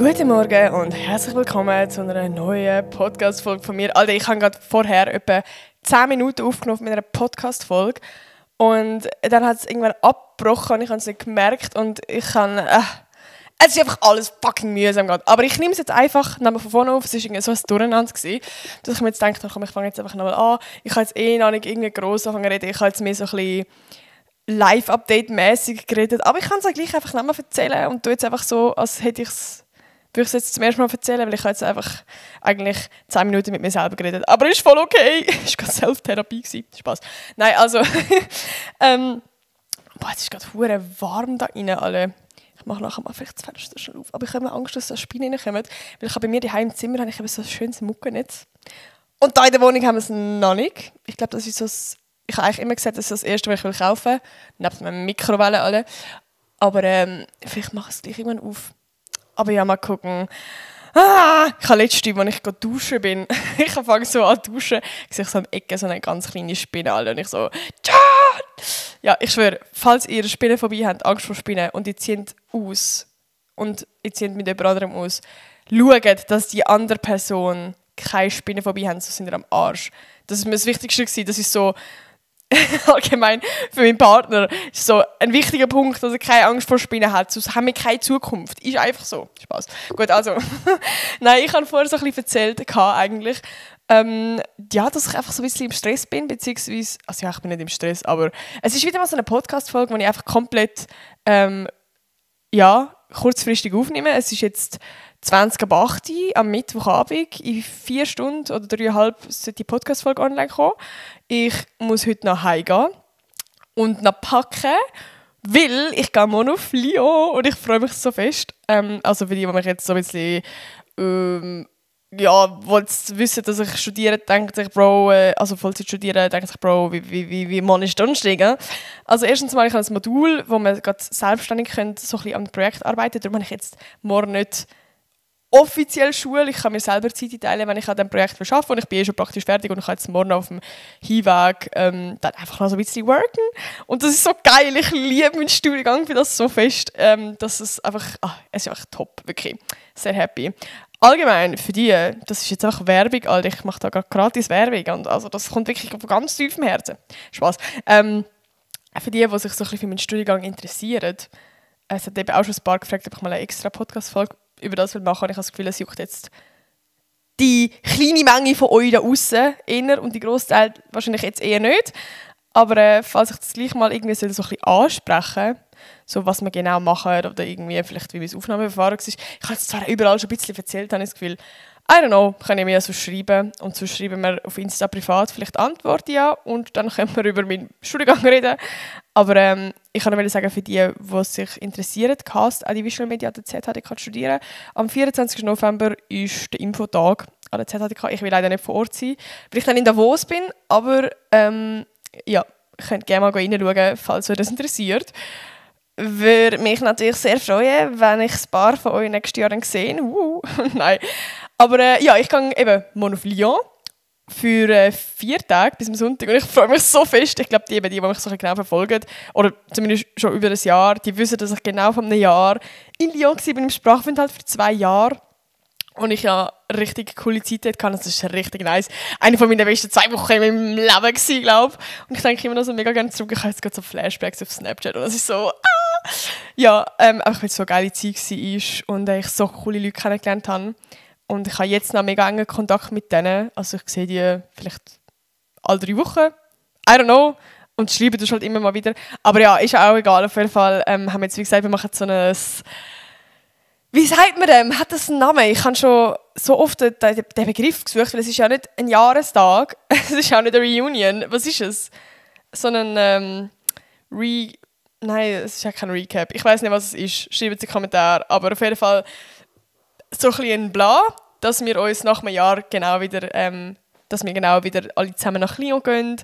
Guten Morgen und herzlich willkommen zu einer neuen Podcast-Folge von mir. Alter, ich habe gerade vorher etwa 10 Minuten aufgenommen mit einer Podcast-Folge und dann hat es irgendwann abgebrochen und ich habe es nicht gemerkt und ich habe... es ist einfach alles fucking mühsam gerade. Aber ich nehme es jetzt einfach von vorne auf. Es war irgendwie so ein Durcheinander gewesen, dass ich mir jetzt denke, komm, ich fange jetzt einfach nochmal an. Ich habe jetzt noch nicht irgendwie gross anfangen zu reden. Ich habe jetzt mehr so ein bisschen Live-Update-mäßig geredet. Aber ich kann es auch gleich einfach nochmal erzählen und tue jetzt einfach so, als hätte würde ich es jetzt zum ersten Mal erzählen, weil ich habe jetzt einfach eigentlich 10 Minuten mit mir selber geredet. Aber ist voll okay. Es war gerade Self-Therapie. Spaß. Nein, also... es ist gerade verdammt warm da rein, alle. Ich mache nachher mal vielleicht das Fenster schon auf. Aber ich habe Angst, dass da Spinnen reinkommen. Weil ich habe bei mir daheim im Zimmer habe ich so ein schönes Muckennetz. Und da in der Wohnung haben wir es noch nicht. Ich glaube, das ist so ich habe eigentlich immer gesagt, das ist das Erste, was ich kaufen will. Neben meinem Mikrowellen alle. Aber vielleicht mache ich es gleich irgendwann auf. Aber ja, mal gucken. Ich habe letzte, als ich duschen bin, ich fange so an zu duschen, ich sehe so am Ecke so eine ganz kleine Spinne und ich so, ja, ich schwöre, falls ihr Spinnenphobie habt, Angst vor Spinnen und ihr zieht aus und ihr zieht mit jemand anderem aus, schaut, dass die andere Person keine Spinnenphobie hat, sonst sind ihr am Arsch. Das ist mir das Wichtigste gewesen, das ist so allgemein für meinen Partner ist so ein wichtiger Punkt, dass er keine Angst vor Spinnen hat, sonst haben wir keine Zukunft. Ist einfach so. Spaß. Gut, also. Nein, ich habe vorher so ein bisschen erzählt, eigentlich, dass ich einfach so ein bisschen im Stress bin, beziehungsweise, also ja, ich bin nicht im Stress, aber es ist wieder mal so eine Podcast-Folge, wo ich einfach komplett, kurzfristig aufnehme. Es ist jetzt 20:08 Uhr am Mittwochabend. In 4 Stunden oder 3,5 sollte die Podcast-Folge online kommen. Ich muss heute nach Hause gehen und noch packen, weil ich gehe morgen auf Lyon und ich freue mich so fest. Also für die mich jetzt so ein bisschen wissen, dass ich studiere, denkt sich, Bro, also Vollzeit studieren, denkt sich, Bro, wie Mann ist ansteigen. Also erstens mal, ich habe ein Modul, wo man gerade selbstständig so ein bisschen am Projekt arbeiten. Darum habe ich jetzt morgen nicht offiziell Schule. Ich kann mir selber Zeit einteilen, wenn ich an diesem Projekt arbeite und ich bin schon praktisch fertig und ich kann jetzt morgen auf dem Hinweg dann einfach noch so ein bisschen worken. Und das ist so geil. Ich liebe meinen Studiengang für das so fest, dass es einfach, es ist einfach top, wirklich. Sehr happy. Allgemein, für die, das ist jetzt auch Werbung, Alter, ich mache da gerade gratis Werbung und also das kommt wirklich von ganz tief im Herzen. Spaß. Für die sich so ein bisschen für meinen Studiengang interessieren, es hat eben auch schon ein paar gefragt, ob ich mal eine extra Podcast-Folge über das machen will. Ich habe das Gefühl, es juckt jetzt die kleine Menge von euch da aussen eher und die Grossteil wahrscheinlich jetzt eher nicht. Aber falls ich das gleich mal irgendwie so ein bisschen ansprechen, so was wir genau machen oder irgendwie vielleicht wie mein Aufnahmeverfahren war. Ich habe jetzt zwar überall schon ein bisschen erzählt, habe ich das Gefühl, I don't know, kann ich mir so schreiben und so schreiben wir auf Insta privat vielleicht Antworten ja und dann können wir über meinen Studiengang reden. Aber ich kann nur sagen, für die, die sich interessieren, Cast an die Visual Media an der ZHDK studieren. Am 24. November ist der Infotag an der ZHDK. Ich will leider nicht vor Ort sein, weil ich dann in Davos bin, aber ja, könnt gerne mal reinschauen, falls euch das interessiert. Würde mich natürlich sehr freuen, wenn ich ein paar von euch nächstes Jahr sehe. Nein. Aber ich gehe eben morgen auf Lyon für 4 Tage bis zum Sonntag und ich freue mich so fest. Ich glaube, die mich so genau verfolgen, oder zumindest schon über ein Jahr, die wissen, dass ich genau vor einem Jahr in Lyon war, im Sprachaufenthalt für 2 Jahre. Und ich ja richtig coole Zeit dort hatte. Das ist richtig nice. Eine von meinen besten 2 Wochen in meinem Leben gewesen, glaube ich. Und ich denke immer noch so mega gerne zurück. Ich habe jetzt gerade so Flashbacks auf Snapchat und das ist so... Ja, einfach weil es so eine geile Zeit war und ich so coole Leute kennengelernt habe. Und ich habe jetzt noch mega engen Kontakt mit denen. Also ich sehe die vielleicht alle 3 Wochen. I don't know. Und schreiben das halt immer mal wieder. Aber ja, ist auch egal. Auf jeden Fall haben wir jetzt, wie gesagt, wir machen so ein... Wie sagt man dem? Hat das einen Namen? Ich habe schon so oft den Begriff gesucht, weil es ist ja nicht ein Jahrestag. Es ist auch nicht eine Reunion. Was ist es? So ein Nein, es ist ja kein Recap. Ich weiß nicht, was es ist. Schreibt es in die Kommentare. Aber auf jeden Fall so ein bisschen ein Bla, dass wir uns nach einem Jahr genau wieder alle zusammen nach Lyon gehen.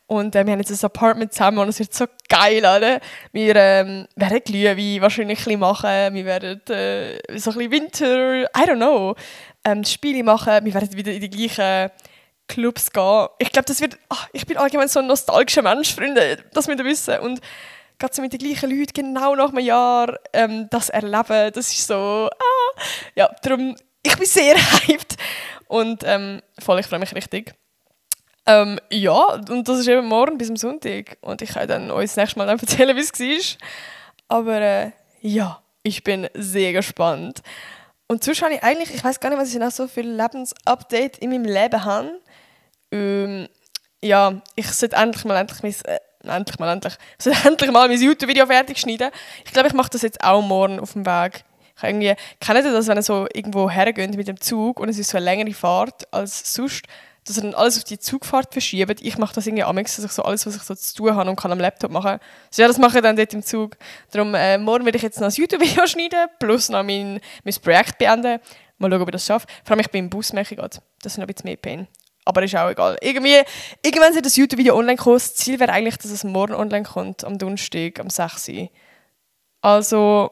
Und wir haben jetzt ein Apartment zusammen und es wird so geil, oder? Wir werden Glühwein wahrscheinlich ein bisschen machen. Wir werden so ein bisschen Winter, I don't know, Spiele machen. Wir werden wieder in die gleichen Clubs gehen. Ich glaube, das wird... ich bin allgemein so ein nostalgischer Mensch, Freunde, das müsst ihr wissen. Und gerade so mit den gleichen Leuten genau nach einem Jahr das erleben, das ist so, ja, darum, ich bin sehr hyped und voll, ich freue mich richtig. Ja, und das ist eben morgen bis am Sonntag und ich kann dann euch das nächste Mal dann erzählen, wie es war. Aber ja, ich bin sehr gespannt. Und sonst habe ich weiß gar nicht, was ich noch so viele Lebensupdates in meinem Leben habe. Ja, ich sollte endlich mal mein YouTube-Video fertig schneiden. Ich glaube, ich mache das jetzt auch morgen auf dem Weg. Kennt ihr das, wenn ihr so irgendwo hergeht mit dem Zug und es ist so eine längere Fahrt als sonst, dass ihr dann alles auf die Zugfahrt verschiebt? Ich mache das irgendwie amigs, dass ich so alles, was ich so zu tun habe und kann am Laptop machen. Also ja, das mache ich dann dort im Zug. Darum, morgen werde ich jetzt noch ein YouTube-Video schneiden, plus noch mein Projekt beenden. Mal schauen, ob ich das schaffe. Vor allem, ich bin im Bus, merke ich gerade. Das ist noch ein bisschen mehr Pain. Aber ist auch egal. Irgendwann wird das YouTube-Video online kommen. Das Ziel wäre eigentlich, dass es morgen online kommt, am Donnerstag, am 6. Also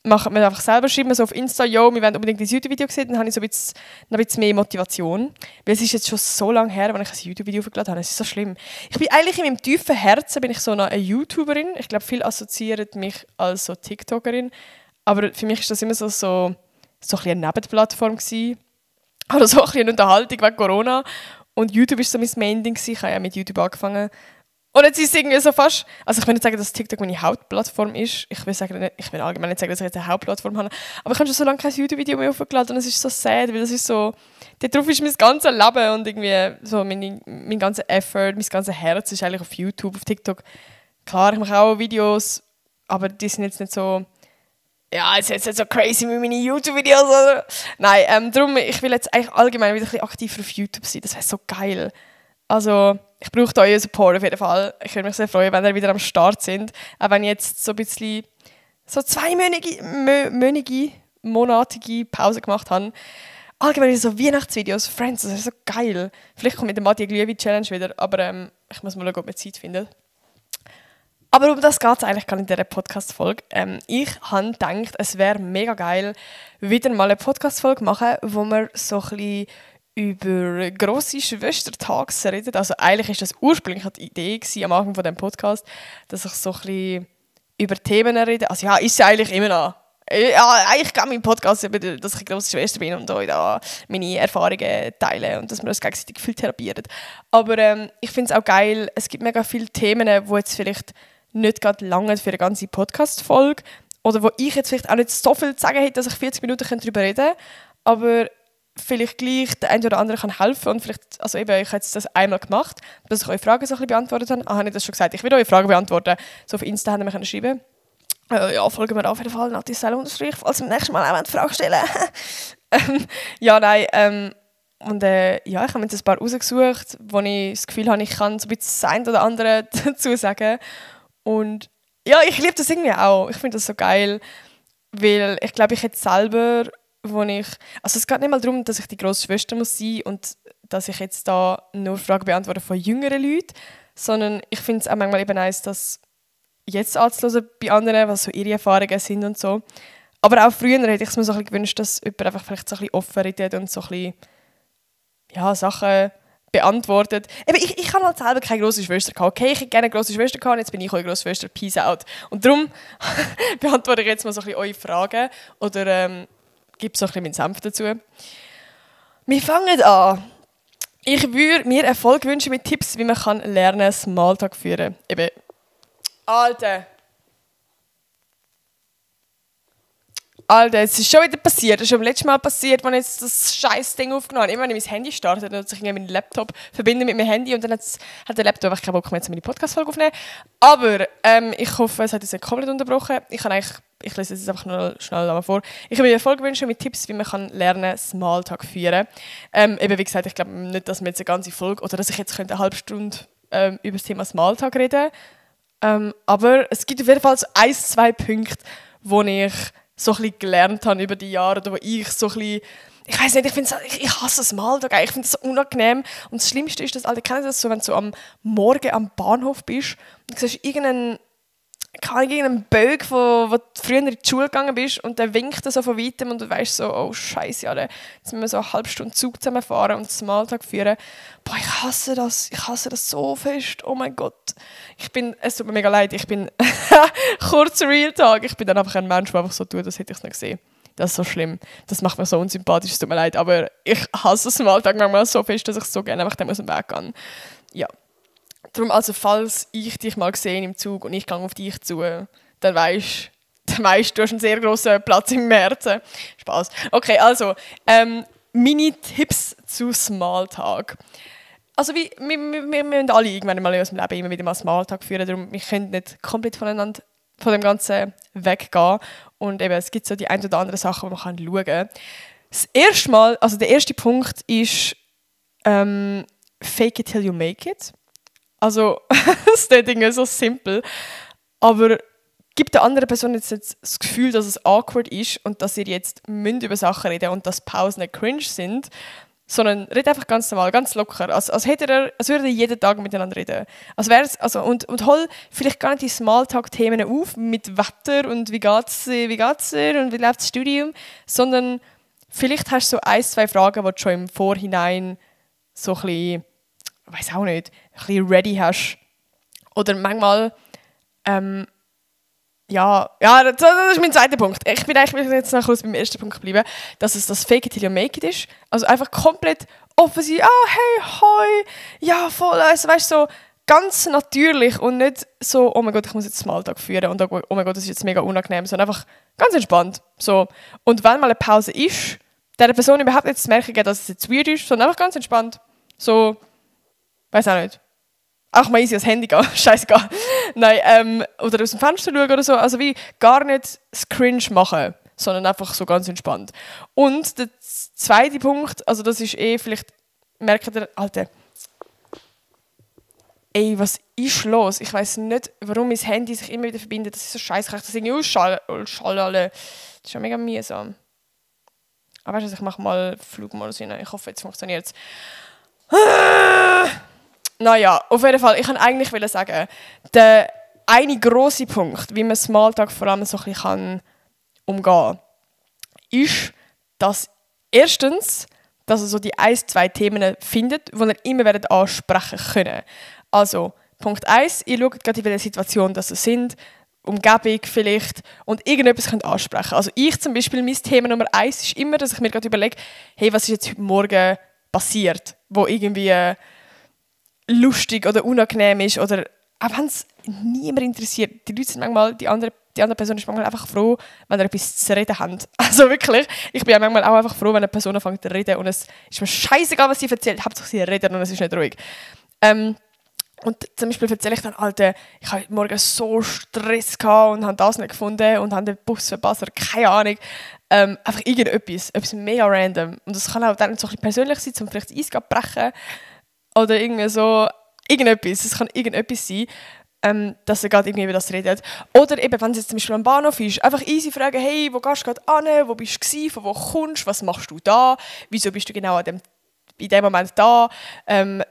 macht mir einfach selber, schreibt mir so auf Insta, yo, wir wollen unbedingt das YouTube-Video sehen, dann habe ich so noch ein bisschen mehr Motivation. Weil es ist jetzt schon so lange her, als ich ein YouTube-Video hochgeladen habe. Es ist so schlimm. Ich bin eigentlich in meinem tiefen Herzen bin ich so eine YouTuberin. Ich glaube, viele assoziieren mich als so TikTokerin. Aber für mich ist das immer so ein bisschen eine Nebenplattform gewesen. Oder so ein bisschen eine Unterhaltung wegen Corona. Und YouTube war so mein Main-Ding. Ich habe ja mit YouTube angefangen. Und jetzt ist es irgendwie so fast... Also ich will nicht sagen, dass TikTok meine Hauptplattform ist. Ich will allgemein nicht sagen, dass ich jetzt eine Hauptplattform habe. Aber ich habe schon so lange kein YouTube-Video mehr hochgeladen und es ist so sad, weil das ist so... Darauf ist mein ganzes Leben und irgendwie so mein ganzer Effort, mein ganzes Herz ist eigentlich auf YouTube, auf TikTok. Klar, ich mache auch Videos, aber die sind jetzt nicht so... Ja, es ist jetzt nicht so crazy wie meine YouTube-Videos. Oder? Nein, darum, ich will jetzt eigentlich allgemein wieder ein bisschen aktiver auf YouTube sein. Das wäre so geil. Also, ich brauche da euren Support auf jeden Fall. Ich würde mich sehr freuen, wenn ihr wieder am Start sind. Auch wenn ich jetzt so ein bisschen so 2-monatige Pause gemacht habe. Allgemein so Weihnachtsvideos, Friends, das ist so geil. Vielleicht kommt mit der Matti Glühwein-Challenge wieder, aber ich muss mal schauen, ob wir Zeit finden. Aber um das geht es eigentlich gar nicht in dieser Podcast-Folge. Ich habe gedacht, es wäre mega geil, wieder mal eine Podcast-Folge machen, wo wir so ein bisschen über grosse Schwestertags reden. Also eigentlich war das ursprünglich die Idee am Anfang von dem Podcast, dass ich so ein bisschen über Themen rede. Also ja, ist ja eigentlich immer noch. Ja, eigentlich geht mein Podcast über, dass ich eine grosse Schwester bin und euch da meine Erfahrungen teile und dass wir uns gegenseitig viel therapieren. Aber ich finde es auch geil, es gibt mega viele Themen, die jetzt vielleicht nicht gerade lange für eine ganze Podcast-Folge oder wo ich jetzt vielleicht auch nicht so viel zu sagen hätte, dass ich 40 Minuten darüber reden könnte, aber vielleicht gleich der eine oder andere kann helfen und vielleicht, also eben, ich habe jetzt das einmal gemacht, dass ich eure Fragen so ein bisschen beantwortet habe. Habe ich das schon gesagt? Ich will eure Fragen beantworten. So auf Insta haben wir schreiben. Ja, folgen wir auf jeden Fall, Natisel_, falls wir nächstes Mal auch eine Frage stellen. Ja, nein, und ja, ich habe mir jetzt ein paar rausgesucht, wo ich das Gefühl habe, ich kann so ein bisschen das eine oder andere dazu sagen. Und ja, ich liebe das irgendwie auch. Ich finde das so geil, weil ich glaube, ich hätte selber, also es geht nicht mal darum, dass ich die grosse Schwester muss sein und dass ich jetzt da nur Fragen beantworte von jüngeren Leuten, sondern ich finde es auch manchmal eben nice, das jetzt anzuhören bei anderen, was so ihre Erfahrungen sind und so. Aber auch früher hätte ich es mir so ein bisschen gewünscht, dass jemand einfach vielleicht so ein bisschen offen redet und so ein bisschen, ja, Sachen beantwortet. Eben, ich habe halt selber keine grosse Schwester gehabt. Okay, ich hätte gerne eine grosse Schwester gehabt, jetzt bin ich eure grosse Schwester, peace out. Und darum beantworte ich jetzt mal so ein bisschen eure Fragen oder gebe so ein bisschen meinen Senf dazu. Wir fangen an. Ich würde mir Erfolg wünschen mit Tipps, wie man lernen Smalltalk führen. Eben, Alter, es ist schon wieder passiert. Das ist schon beim letzten Mal passiert, als ich jetzt das scheiß Ding aufgenommen habe. Immer wenn ich mein Handy starte, dann sich meinen Laptop verbinden mit meinem Handy und dann hat der Laptop einfach keinen Bock mehr, meine Podcast-Folge aufnehmen. Aber ich hoffe, es hat uns nicht komplett unterbrochen. Ich lese es jetzt einfach nur schnell einmal vor. Ich habe mir Erfolg wünschen mit Tipps, wie man lernen Smalltalk führen. Eben wie gesagt, ich glaube nicht, dass wir jetzt eine ganze Folge oder dass ich jetzt eine halbe Stunde über das Thema Smalltalk reden könnte. Aber es gibt auf jeden Fall so 1-2 Punkte, wo ich so ein bisschen gelernt habe über die Jahre, wo ich so ein bisschen, ich weiß nicht, ich hasse Smalltalk, ich finde das so unangenehm. Und das Schlimmste ist, dass alle kennen das so, wenn du so am Morgen am Bahnhof bist und du siehst irgendeinen kann irgendeinen Böck, wo du früher in die Schule gegangen bist und der winkt so von weitem und du weißt so, oh Scheiße, ja, jetzt müssen wir so eine halbe Stunde Zug zusammenfahren und Smalltalk führen. Boah, ich hasse das so fest, oh mein Gott. Es tut mir mega leid, ich bin kurzer Real Talk, ich bin dann einfach ein Mensch, der einfach so tut, das hätte ich nicht gesehen. Das ist so schlimm, das macht mir so unsympathisch, es tut mir leid, aber ich hasse Smalltalk manchmal so fest, dass ich so gerne einfach aus dem Weg gehe. Ja. Darum, also, falls ich dich mal sehe im Zug und ich gehe auf dich zu, dann weisst du, hast einen sehr grossen Platz im Herzen. Spaß. Okay, also, meine Tipps zu Smalltalk. Also, wir müssen alle irgendwann mal in unserem Leben immer wieder mal Smalltalk führen, darum wir können nicht komplett voneinander, von dem Ganzen weggehen. Und eben, es gibt so die ein oder andere Sachen, die man schauen kann. Das erste Mal, also der erste Punkt ist fake it till you make it. Also, es ist irgendwie so simpel. Aber gibt der anderen Person jetzt das Gefühl, dass es awkward ist und dass ihr jetzt über Sachen reden und dass Pausen nicht cringe sind, sondern redet einfach ganz normal, ganz locker. Als würde ihr jeden Tag miteinander reden. Und hol vielleicht gar nicht die Smalltalk-Themen auf mit Wetter und wie geht's dir und wie läuft das Studium, sondern vielleicht hast du so 1-2 Fragen, die du schon im Vorhinein so ein bisschen, ich weiss auch nicht, ein bisschen ready hast. Oder manchmal, das ist mein zweiter Punkt. Ich bin eigentlich jetzt noch kurz beim ersten Punkt geblieben, dass es das Fake it till you make it ist. Also einfach komplett offen sein, hey, hoi, ja, voll, also weißt du, so ganz natürlich und nicht so, oh mein Gott, ich muss jetzt Smalltalk führen und oh mein Gott, das ist jetzt mega unangenehm, sondern einfach ganz entspannt. So. Und wenn mal eine Pause ist, der Person überhaupt nicht zu merken geht, dass es jetzt weird ist, sondern einfach ganz entspannt. So, weiß auch nicht. Auch mal easy ans Handy gehen, scheißegal. Nein, oder aus dem Fenster schauen oder so. Also wie gar nicht das Cringe machen, sondern einfach so ganz entspannt. Und der zweite Punkt, also das ist vielleicht, merkt ihr, Alter, ey, was ist los? Ich weiss nicht, warum mein Handy sich immer wieder verbindet. Das ist so scheiße, kann ich das irgendwie ausschalten? Das ist ja mega mühsam. Aber weißt du, ich mache mal Flugmodus rein. Ich hoffe, jetzt funktioniert es. Naja, auf jeden Fall, ich wollte eigentlich sagen, der eine grosse Punkt, wie man Smalltalk vor allem so ein bisschen umgehen kann, ist, dass erstens, dass ihr so die 1-2 Themen findet, die ihr immer ansprechen könnt. Also, Punkt 1, ihr schaut gerade in welcher Situation das sind, Umgebung vielleicht, und irgendetwas könnt ansprechen. Also ich zum Beispiel, mein Thema Nummer 1 ist immer, dass ich mir gerade überlege, hey, was ist jetzt heute Morgen passiert, wo irgendwie lustig oder unangenehm ist oder auch wenn es niemand interessiert. Die Leute sind manchmal, die andere Person ist manchmal einfach froh, wenn er etwas zu reden hat. Also wirklich, ich bin ja manchmal auch einfach froh, wenn eine Person anfängt zu reden und es ist mir scheißegal, was sie erzählt, hauptsächlich sie reden und es ist nicht ruhig. Und zum Beispiel erzähle ich dann, Alter, ich habe heute Morgen so Stress gehabt und habe das nicht gefunden und habe den Bus verpasst oder keine Ahnung. Einfach etwas mega random. Und das kann auch dann so ein bisschen persönlich sein, um vielleicht das Eis zu brechen oder irgendwie so, irgendetwas. Es kann irgendetwas sein, dass er gerade irgendwie über das redet. Oder eben, wenn es jetzt zum Beispiel am Bahnhof ist, einfach easy fragen, hey, wo gehst du gerade hin, wo bist du gewesen, von wo kommst du, was machst du da, wieso bist du genau in dem Moment da.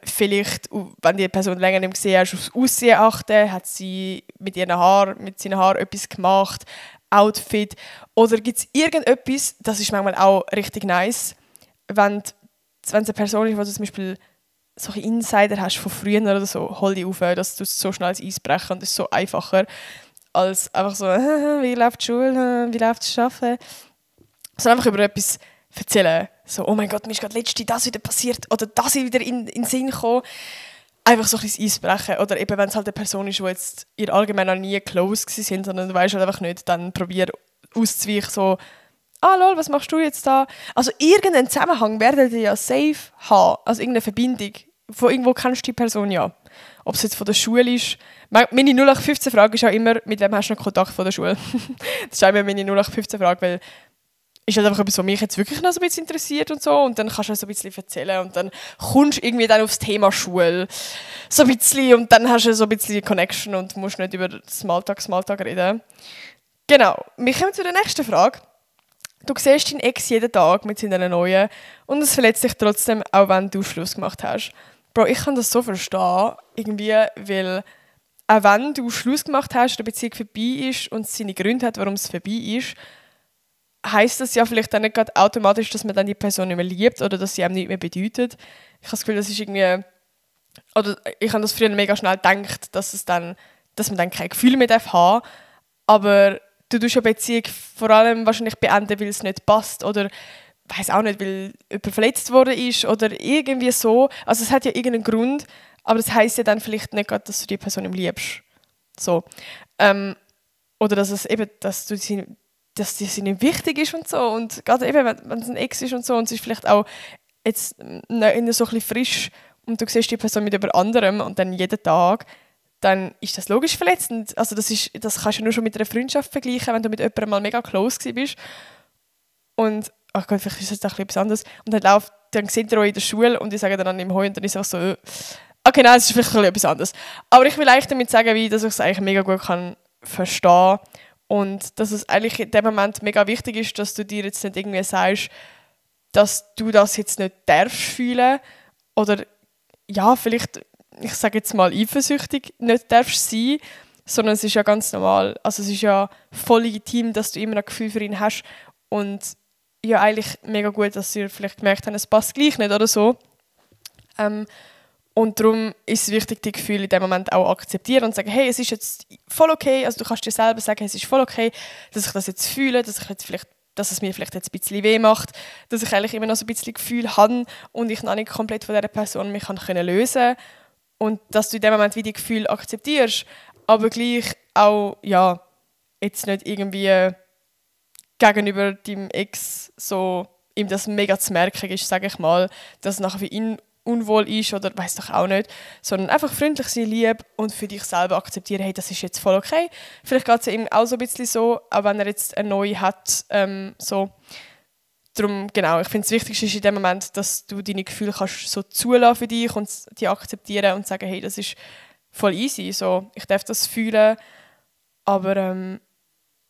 Vielleicht, wenn die Person länger nicht gesehen hast, aufs Aussehen achten, hat sie mit seinen Haaren etwas gemacht, Outfit. Oder gibt es irgendetwas, das ist manchmal auch richtig nice, wenn es eine Person ist, wo du zum Beispiel solche Insider hast von früher oder so, hol die auf, dass du so schnell ins Eis brechen und das ist so einfacher, als einfach so, wie läuft die Schule, wie läuft das Arbeiten. Sondern einfach über etwas erzählen. So, oh mein Gott, mir ist gerade letztens das wieder passiert oder das wieder in den Sinn gekommen. Einfach so ein bisschen Eis brechen. Oder eben, wenn es halt eine Person ist, die jetzt ihr allgemein noch nie close waren, sondern du weißt halt einfach nicht, dann probier auszuweichen, so, lol, was machst du jetzt da? Also irgendeinen Zusammenhang werdet ihr ja safe haben. Also irgendeine Verbindung. Von irgendwo kennst du die Person ja. Ob es jetzt von der Schule ist. Meine 0815-Frage ist ja immer, mit wem hast du noch Kontakt von der Schule? Das ist auch immer meine 0815-Frage, weil ist halt einfach etwas, was mich jetzt wirklich noch so ein bisschen interessiert und so. Und dann kannst du so ein bisschen erzählen und dann kommst du irgendwie dann aufs Thema Schule. So ein bisschen und dann hast du so ein bisschen Connection und musst nicht über Smalltalk reden. Genau, wir kommen zu der nächsten Frage. Du siehst deinen Ex jeden Tag mit seiner neuen und es verletzt dich trotzdem, auch wenn du Schluss gemacht hast. Bro, ich kann das so verstehen, irgendwie, weil auch wenn du Schluss gemacht hast, die Beziehung vorbei ist und es seine Gründe hat, warum es vorbei ist, heisst das ja vielleicht dann nicht gerade automatisch, dass man dann die Person nicht mehr liebt oder dass sie einem nicht mehr bedeutet. Ich habe das Gefühl, das ist irgendwie... Oder ich habe das früher mega schnell gedacht, dass man dann kein Gefühl mehr haben darf. Aber du tust eine Beziehung vor allem wahrscheinlich beenden, weil es nicht passt oder weiß auch nicht, weil jemand verletzt worden ist oder irgendwie so. Also es hat ja irgendeinen Grund, aber das heisst ja dann vielleicht nicht gerade, dass du die Person liebst. So. Oder dass es eben, dass die sie nicht wichtig ist und so. Und gerade eben, wenn es ein Ex ist und so und es ist vielleicht auch jetzt so ein bisschen frisch und du siehst die Person mit jemand anderem und dann jeden Tag, dann ist das logisch verletzend. Also das kannst du nur schon mit einer Freundschaft vergleichen, wenn du mit jemandem mal mega close bist. Und, ach Gott, vielleicht ist das doch etwas anderes. Und dann seht ihr euch in der Schule und die sagen dann im Heu und dann ist es auch so, okay, nein, das ist vielleicht etwas anderes. Aber ich will eigentlich damit sagen, dass ich es eigentlich mega gut kann verstehen und dass es eigentlich in dem Moment mega wichtig ist, dass du dir jetzt nicht irgendwie sagst, dass du das jetzt nicht darfst fühlen oder ja, vielleicht, ich sage jetzt mal eifersüchtig, nicht darfst sein, sondern es ist ja ganz normal. Also es ist ja voll legitim, dass du immer ein Gefühl für ihn hast und ja eigentlich mega gut, dass ihr vielleicht gemerkt habt, es passt gleich nicht oder so. Und darum ist es wichtig, die Gefühle in dem Moment auch akzeptieren und sagen, hey, es ist jetzt voll okay, also du kannst dir selber sagen, es ist voll okay, dass ich das jetzt fühle, dass es mir vielleicht jetzt ein bisschen weh macht, dass ich eigentlich immer noch so ein bisschen Gefühl habe und ich noch nicht komplett von dieser Person mich lösen kann. Und dass du in dem Moment wie die Gefühle akzeptierst, aber gleich auch, ja, jetzt nicht irgendwie gegenüber deinem Ex so ihm das mega zu merken ist, sage ich mal, dass es nachher für ihn unwohl ist oder weiß doch auch nicht, sondern einfach freundlich sein, lieb und für dich selber akzeptieren, hey, das ist jetzt voll okay. Vielleicht geht es ihm auch so ein bisschen so, auch wenn er jetzt eine neue hat, so. Darum, genau, ich finde, das Wichtigste ist in dem Moment, dass du deine Gefühle kannst so zulassen für dich und die akzeptieren und sagen, hey, das ist voll easy, so, ich darf das fühlen, aber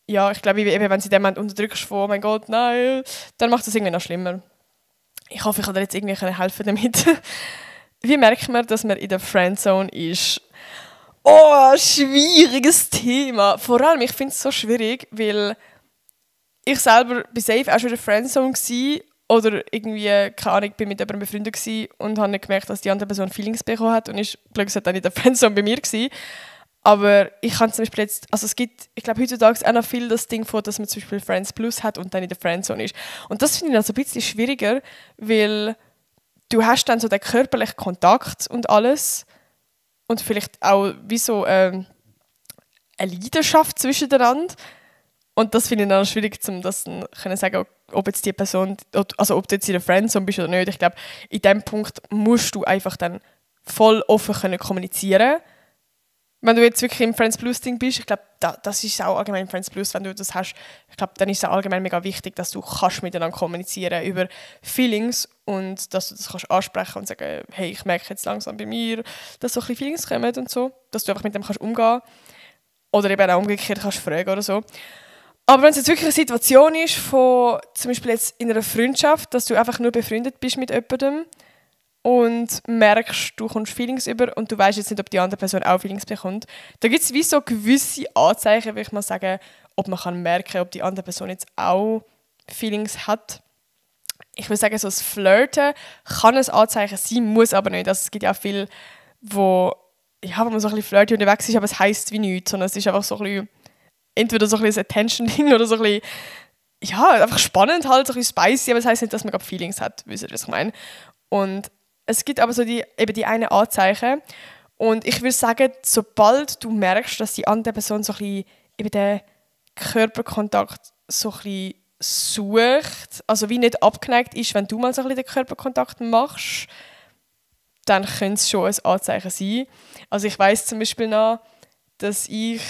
ja, ich glaube, eben, wenn sie in dem Moment unterdrückst von, oh mein Gott, nein, dann macht das irgendwie noch schlimmer. Ich hoffe, ich kann dir jetzt irgendwie helfen damit. Wie merkt man, dass man in der Friendzone ist? Oh, schwieriges Thema. Vor allem, ich finde es so schwierig, weil ich selber bei safe auch schon in der Friendzone war oder irgendwie, keine Ahnung, bin mit jemandem befreundet und habe nicht gemerkt, dass die andere Person Feelings bekommen hat und ist plötzlich dann in der Friendzone bei mir gewesen. Aber ich kann zum Beispiel jetzt, also es gibt, ich glaube heutzutage auch noch viel das Ding vor, dass man zum Beispiel Friends Plus hat und dann in der Friendzone ist. Und das finde ich dann so ein bisschen schwieriger, weil du hast dann so den körperlichen Kontakt und alles und vielleicht auch wie so eine Leidenschaft zwischeneinander. Und das finde ich dann schwierig, um das dann können sagen, ob jetzt die Person, also ob du jetzt in der Friendzone bist oder nicht. Ich glaube, in dem Punkt musst du einfach dann voll offen können kommunizieren. Wenn du jetzt wirklich im Friends Plus Ding bist, ich glaube, das ist auch allgemein im Friends Plus, wenn du das hast, ich glaube, dann ist es allgemein mega wichtig, dass du kannst miteinander kommunizieren über Feelings und dass du das kannst ansprechen und sagen, hey, ich merke jetzt langsam bei mir, dass so ein bisschen Feelings kommen und so, dass du einfach mit dem kannst umgehen oder eben auch umgekehrt kannst fragen oder so. Aber wenn es jetzt wirklich eine Situation ist, von zum Beispiel jetzt in einer Freundschaft, dass du einfach nur befreundet bist mit jemandem und merkst, du kommst Feelings über und du weißt jetzt nicht, ob die andere Person auch Feelings bekommt. Da gibt es wie so gewisse Anzeichen, würde ich mal sagen, ob man kann merken, ob die andere Person jetzt auch Feelings hat. Ich würde sagen, so das Flirten kann ein Anzeichen sein, muss aber nicht. Also es gibt ja auch viele, wo man so ein bisschen flirty unterwegs ist, aber es heisst wie nichts, sondern es ist einfach so ein bisschen, entweder so ein bisschen ein Attention-Ding oder so ein bisschen, ja, einfach spannend halt, so ein bisschen spicy, aber es heisst nicht, dass man gerade Feelings hat, wisst ihr, was ich meine? Und es gibt aber so die eine Anzeichen. Und ich würde sagen, sobald du merkst, dass die andere Person so ein bisschen eben den Körperkontakt so ein bisschen sucht, also wie nicht abgeneigt ist, wenn du mal so ein bisschen den Körperkontakt machst, dann könnte es schon ein Anzeichen sein. Also ich weiss zum Beispiel noch, dass ich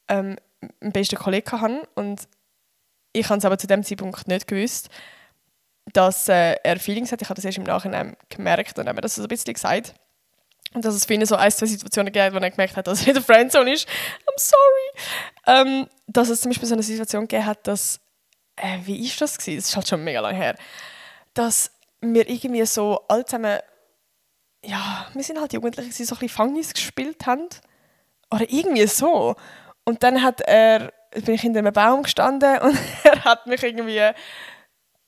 einen besten Kollegen habe und ich habe es aber zu dem Zeitpunkt nicht gewusst, dass er Feelings hat. Ich habe das erst im Nachhinein gemerkt und habe mir das so ein bisschen gesagt. Und dass es für ihn so ein, zwei Situationen gegeben hat, wo er gemerkt hat, dass er in der Friendzone ist. I'm sorry. Dass es zum Beispiel so eine Situation gegeben hat, dass, wie ist das gewesen? Das ist halt schon mega lange her. Dass wir irgendwie so alle zusammen, ja, wir sind halt Jugendliche, die so ein bisschen Fangis gespielt haben. Oder irgendwie so. Und dann bin ich hinter einem Baum gestanden und er hat mich irgendwie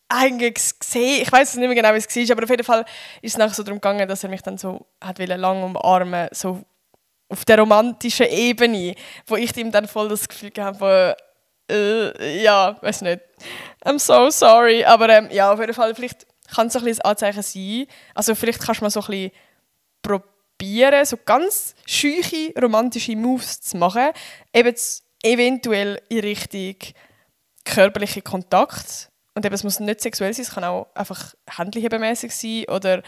eigentlich gesehen. Ich weiß nicht mehr genau, wie es war, aber auf jeden Fall ist es nachher so darum gegangen, dass er mich dann so hat lang umarmen, so auf der romantischen Ebene, wo ich ihm dann voll das Gefühl habe, ja, weiß nicht. I'm so sorry. Aber ja, auf jeden Fall, vielleicht kann es so ein bisschen ein Anzeichen sein. Also vielleicht kannst du mal so ein bisschen probieren, so ganz scheuche, romantische Moves zu machen. Eben eventuell in Richtung körperlichen Kontakt. Und eben, es muss nicht sexuell sein, es kann auch einfach händchenmäßig sein oder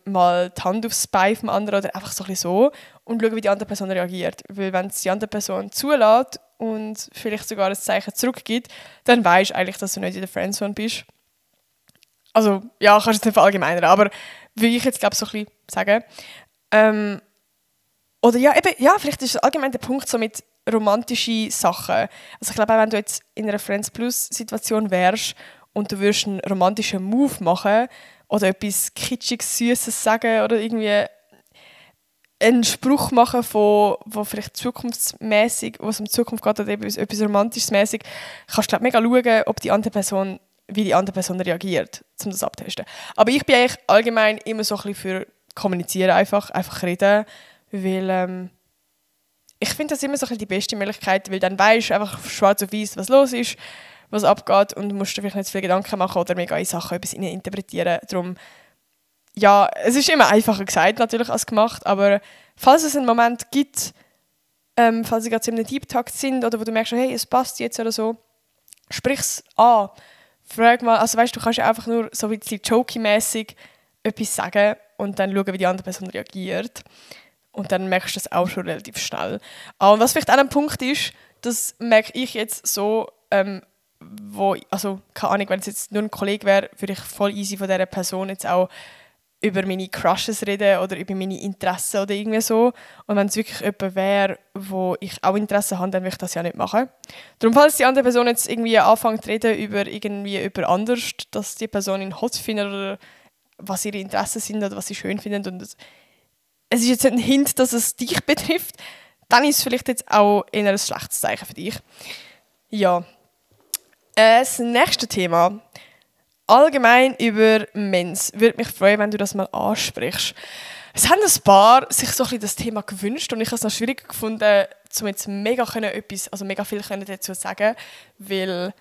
mal die Hand aufs Bein vom anderen oder einfach so ein bisschen so und schauen, wie die andere Person reagiert. Weil wenn es die andere Person zulässt und vielleicht sogar ein Zeichen zurückgibt, dann weisst du eigentlich, dass du nicht in der Friendzone bist. Also, ja, kannst du jetzt nicht verallgemeinern, aber würde ich jetzt, glaube ich, so ein bisschen sagen. Oder ja, eben, ja, vielleicht ist allgemein der Punkt so mit romantischen Sachen. Also ich glaube auch, wenn du jetzt in einer Friends-Plus-Situation wärst und du würdest einen romantischen Move machen oder etwas Kitschiges, Süßes sagen oder irgendwie einen Spruch machen, wo vielleicht zukunftsmäßig, wo es um die Zukunft geht oder etwas Romantisches mäßig, kannst du mega schauen, ob die andere Person, wie die andere Person reagiert, um das abzutesten. Aber ich bin eigentlich allgemein immer so ein bisschen für kommunizieren, einfach reden, weil ich finde das immer so ein bisschen die beste Möglichkeit, weil dann weisst du einfach schwarz auf weiß, was los ist, was abgeht und musst dir vielleicht nicht zu viele Gedanken machen oder mega in Sachen etwas interpretieren. Darum, ja, es ist immer einfacher gesagt natürlich als gemacht, aber falls es einen Moment gibt, falls sie gerade in einem Deep Talk sind oder wo du merkst, hey, es passt jetzt oder so, sprich es an. Frag mal, also weißt du kannst ja einfach nur so ein bisschen jokey-mässig etwas sagen und dann schauen, wie die andere Person reagiert. Und dann merkst du das auch schon relativ schnell. Und was vielleicht auch ein Punkt ist, das merke ich jetzt so, also keine Ahnung, wenn es jetzt nur ein Kollege wäre, würde ich voll easy von dieser Person jetzt auch über meine Crushes reden oder über meine Interessen oder irgendwie so. Und wenn es wirklich jemand wäre, wo ich auch Interesse habe, dann würde ich das ja nicht machen. Darum, falls die andere Person jetzt irgendwie anfängt zu reden über irgendwie über anders, dass die Person ihn hot findet oder was ihre Interessen sind oder was sie schön findet und es ist jetzt nicht ein Hint, dass es dich betrifft, dann ist es vielleicht jetzt auch eher ein schlechtes Zeichen für dich. Ja. Das nächste Thema. Allgemein über Mens. Würde mich freuen, wenn du das mal ansprichst. Es haben ein paar sich so ein bisschen das Thema gewünscht und ich habe es noch schwierig gefunden, um jetzt mega viel dazu sagen, weil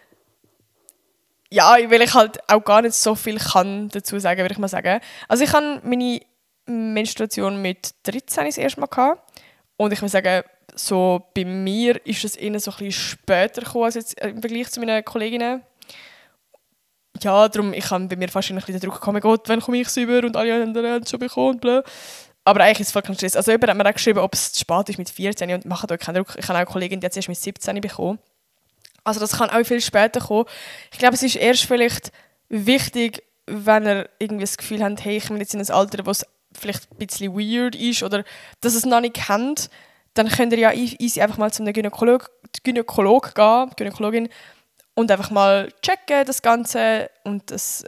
ich halt auch gar nicht so viel kann dazu sagen, würde ich mal sagen. Also ich habe meine Menstruation mit 13 das erste Mal gehabt. Und ich würde sagen, so bei mir ist es eher so ein bisschen später gekommen als jetzt im Vergleich zu meinen Kolleginnen. Ja, darum, ich habe bei mir fast ein bisschen den Druck gekommen, Gott, wann komme ich es über und alle anderen haben es schon bekommen und bla. Aber eigentlich ist es voll kein Stress. Also jemand hat mir auch geschrieben, ob es zu spät ist mit 14 und macht euch keinen Druck. Ich habe auch eine Kollegin, die hat es erst mit 17 bekommen. Also das kann auch viel später kommen. Ich glaube, es ist erst vielleicht wichtig, wenn ihr irgendwie das Gefühl habt, hey, ich bin jetzt in ein Alter, wo es vielleicht ein bisschen weird ist oder dass es noch nicht kennt, dann könnt ihr ja easy einfach mal zu einem Gynäkologin und einfach mal checken, das Ganze. Und das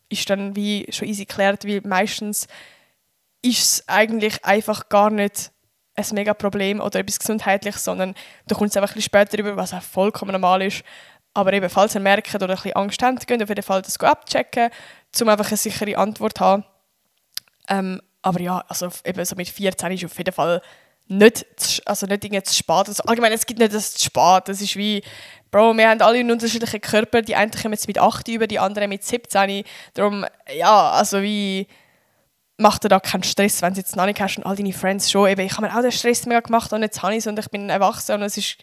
ist dann wie schon easy geklärt, weil meistens ist es eigentlich einfach gar nicht ein mega Problem oder etwas Gesundheitliches, sondern da kommt es einfach ein bisschen später rüber, was auch vollkommen normal ist. Aber eben, falls ihr merkt oder ein bisschen Angst habt, könnt ihr auf jeden Fall das abchecken, um einfach eine sichere Antwort zu haben. Aber ja, also eben so mit 14 ist auf jeden Fall nicht irgendwie zu spät. Also allgemein, es gibt nicht das zu spät. Das ist wie, Bro, wir haben alle einen unterschiedlichen Körper. Die einen kommen jetzt mit 8 über, die anderen mit 17. Darum, ja, also wie, mach dir da keinen Stress, wenn du jetzt noch nicht hast und all deine Friends schon. Eben, ich habe mir auch den Stress mega gemacht und jetzt habe ich es und ich bin erwachsen und es ist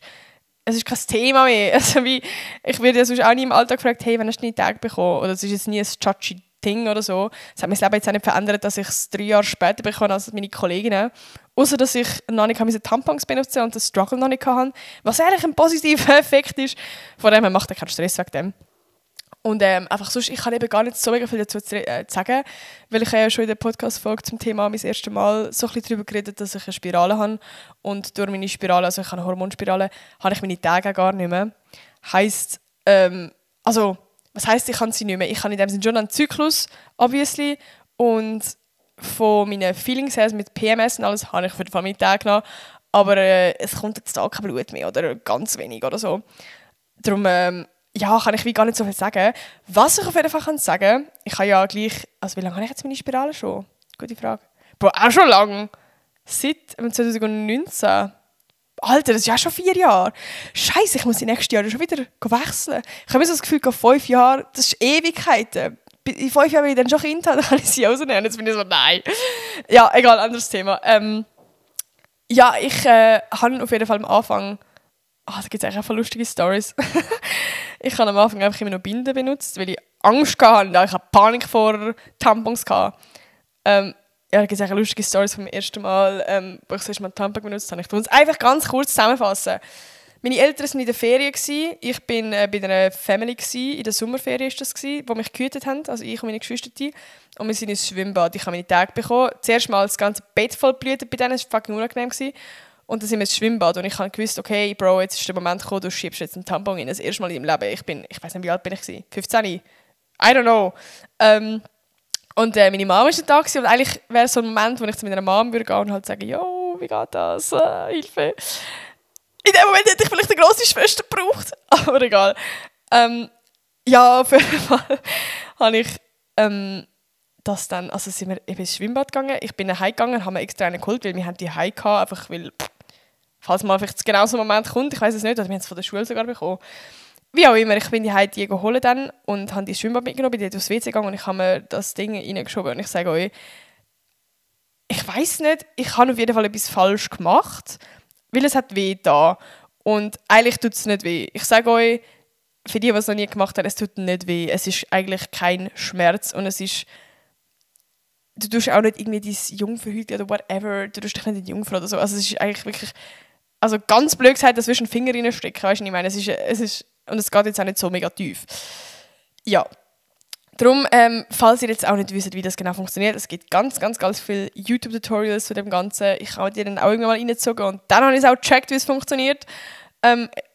kein Thema mehr. Also wie, ich werde ja sonst auch nie im Alltag gefragt, hey, wann hast du deine Tage bekommen? Oder es ist jetzt nie ein judgy Ding oder so. Das hat mein Leben jetzt auch nicht verändert, dass ich es 3 Jahre später bekomme als meine Kolleginnen. Außer dass ich noch nicht diese Tampons benutzen und das Struggle noch nicht hatte. Was eigentlich ein positiver Effekt ist. Von dem her macht er keinen Stress wegen dem. Und einfach sonst, ich kann eben gar nicht so mega viel dazu sagen, weil ich ja schon in der Podcast-Folge zum Thema mein erstes Mal so ein bisschen darüber geredet, dass ich eine Spirale habe. Und durch meine Spirale, also ich habe eine Hormonspirale, habe ich meine Tage gar nicht mehr. Heisst, was heisst, ich habe sie nicht mehr? Ich habe in dem Sinne schon einen Zyklus, obviously. Und von meinen Feelings her, mit PMS und alles, habe ich für meine Tage genommen. aber es kommt jetzt da kein Blut mehr oder ganz wenig oder so. Darum ja, kann ich wie gar nicht so viel sagen. Was ich auf jeden Fall kann sagen, ich habe ja gleich, also wie lange habe ich jetzt meine Spirale schon? Gute Frage. Bro, auch schon lange. Seit 2019. Alter, das ist ja schon 4 Jahre. Scheiße, ich muss die nächsten Jahre schon wieder wechseln. Ich habe mir so das Gefühl, 5 Jahre, das ist Ewigkeiten. In 5 Jahren, wenn ich dann schon Kind habe, dann kann ich sie rausnehmen. Jetzt bin ich so, nein. Ja, egal, anderes Thema. Ja, ich habe auf jeden Fall am Anfang, da gibt es eigentlich einfach lustige Stories. Ich habe am Anfang einfach immer noch Binden benutzt, weil ich Angst hatte. Ich hatte Panik vor Tampons. Ja, da gibt es eigentlich lustige Stories vom ersten Mal, wo ich das erste Mal Tampon benutzt habe. Ich tue es einfach ganz kurz zusammenfassen. Meine Eltern waren in der Ferien. Ich war bei einer Family. In der Sommerferien war das, wo mich gehütet haben, also ich und meine Geschwister. Und wir sind ins Schwimmbad. Ich habe meine Tage bekommen. Zuerst mal das ganze Bett voll blüht bei denen. Das war fucking unangenehm. Und dann sind wir ins Schwimmbad und ich habe gewusst, okay, Bro, jetzt ist der Moment gekommen, du schiebst jetzt einen Tampon in. Das erste Mal in meinem Leben. Ich weiß nicht, wie alt bin ich? 15? I don't know. Und meine Mama war da und eigentlich wäre so ein Moment, wo ich zu meiner Mama würde gehen und halt sagen, «Jo, wie geht das? Hilfe!» In dem Moment hätte ich vielleicht eine grosse Schwester gebraucht, aber egal. Ja, auf jeden Fall habe ich das dann, also sind wir ins Schwimmbad gegangen. Ich bin nach Hause gegangen, haben wir extra einen geholt, weil wir haben die Hause gehabt, einfach weil, falls mal vielleicht genau so ein Moment kommt, ich weiß es nicht, oder wir haben es von der Schule sogar bekommen. Wie auch immer, ich bin die Hause geholt dann und habe die Schwimmbad mitgenommen, bin dort aufs WC gegangen und ich habe mir das Ding reingeschoben und ich sage euch, ich weiss nicht, ich habe auf jeden Fall etwas falsch gemacht, weil es hat weh da und eigentlich tut es nicht weh. Ich sage euch, für die, die es noch nie gemacht haben, es tut nicht weh, es ist eigentlich kein Schmerz und es ist, du tust auch nicht irgendwie dein Jungfrau oder whatever, du tust dich nicht in die Jungfrau oder so, also es ist eigentlich wirklich, also ganz blöd gesagt, dass du einen Finger reinstecken, weißt du, ich meine, es ist und es geht jetzt auch nicht so mega tief. Ja. Darum, falls ihr jetzt auch nicht wisst, wie das genau funktioniert, es gibt ganz, ganz, ganz viele YouTube-Tutorials zu dem Ganzen. Ich habe die dann auch irgendwann mal reingezogen und dann habe ich es auch gecheckt, wie es funktioniert.